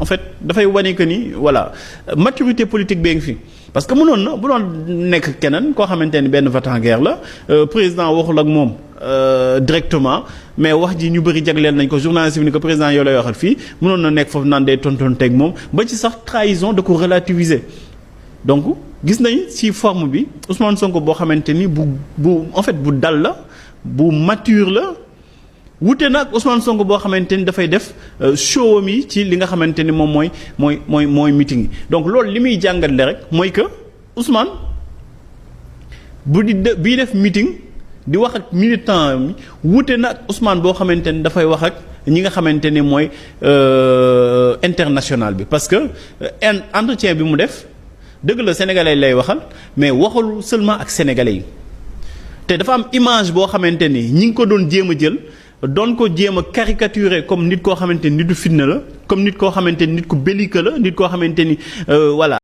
en fait dafay wane que ni voilà maturité politique bee ngi fi. parce que mënoon na bu doon nekk keneen koo xamante ni benn va-t-en-guerre la président waxul ak moom directement mais wax ji ñu bëri jagleel nañ ko journaliste bi ni ko président yow lay waxal fii mënoon na nekk foofu naan day tontonteeg moom ba ci sax trahison da ko relativiser. donc gis nañ ci forme bi Ousmane Sonko boo xamante ni bu en fait bu dal la bu mature la wute nag Ousmane Sonko boo xamante ni dafay def show am yi ci li nga xamante ni moom mooy meeting yi donc loolu li muy jàngale rek mooy que Ousmane bii def meeting di wax ak militant mi wute nag Ousmane boo xamante ni dafay wax ak ñi nga xamante ni mooy international bi parce que entretien bi mu def dëgg la sénégalais lay waxal mais waxalu seulement ak sénégalais yi te dafa am image boo xamante ni ñi ngi ko doon jéem a jël doon ko jéem a caricaturer comme nit koo xamante ni nitu fitna la comme nit koo xamante ni nit ku belliqueux la nit koo xamante ni voilà